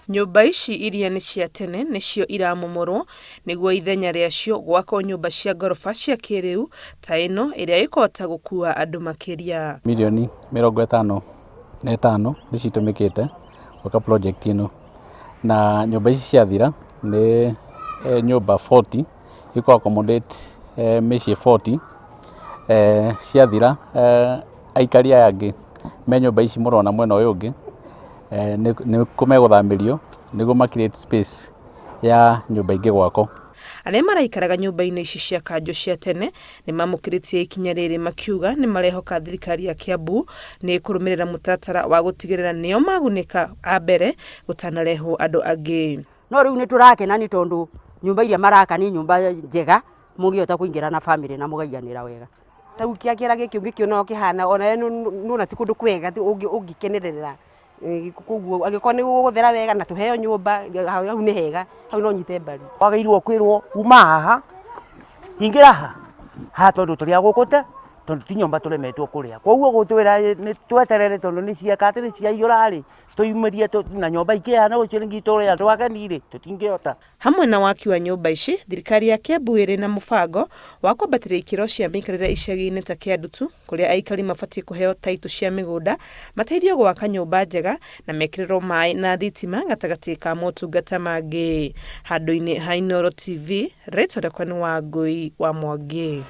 Nyũmba ici iria nĩ cia tene nĩcio iramomorwo nĩguo ithenya rĩacio gwakwo nyũmba cia ngoroba cia kĩrĩu ta ĩno ĩrĩa ĩkũhota gũkua andũ makĩria. Mirioni 55 nĩ citũmĩkĩte gwaka project ĩno, na nyũmba ici ciathira nĩ nyũmba 40 ikũ accommodate mĩciĩ 40. Ciathira aikari aya angĩ me nyũmba ici mũrona mwena ũyũ ũngĩ nĩ megũthamĩrio nĩguo ma create space ya nyũmba ingĩ gwakwo. Arĩa maraikaraga nyũmba-inĩ ici cia kanjũ cia tene nĩ mamũkĩrĩtie ikinya rĩrĩ makiuga nĩ marehoka thirikari ya Kiambu nĩ ĩkũrũmĩrĩra mũtaratara wa gũtigĩrĩra nĩo magunĩka a mbere gũtanarehwo andũ angĩ. No rĩu nĩ tũrakena nĩ tondũ nyũmba iria maraka nĩ nyũmba njega mũngĩhota kũingĩra na bamĩrĩ na mũgaiganĩra wega. Ta rĩu kĩara gĩkĩ ũngĩkĩona ũrĩa kĩhana onawe nĩwona ti kũndũ kwega ũngĩkenerera. Koguo angĩkorwo nĩ gũgũthera wega na tũheo nyũmba, hau nĩ hega, hau no nyite mbaru. Wagĩrĩirwo kwĩrwo uma haha, ingĩra haha, haha tondũ tũrĩ a gũkũ te, tondũ ti nyũmba tũremetwo kũrĩa. Koguo gũtwĩra nĩ tweterere tondũ nĩ cieka atĩ nĩ ciaiyũra rĩ, tũiumĩrie na nyũmba ikĩhana ũcio ningĩ tũrĩ andũ ageni rĩ, tũtingĩhota. Hamwe na waki wa nyũmba ici, thirikari ya Kiambu ĩrĩ na mũbango wa kwambatĩria ikĩro cia mĩikarĩre icagi-inĩ ta Kĩandutu, kũrĩa aikari mabatiĩ kũheo taitũ cia mĩgũnda, mateithio gwaka nyũmba njega na mekĩrĩrwo maĩ na thitima gatagatĩ ka motungata mangĩ. Handũ-inĩ ha Inooro TV, rĩtwa rĩakwa nĩ Wangũi wa Mwangi.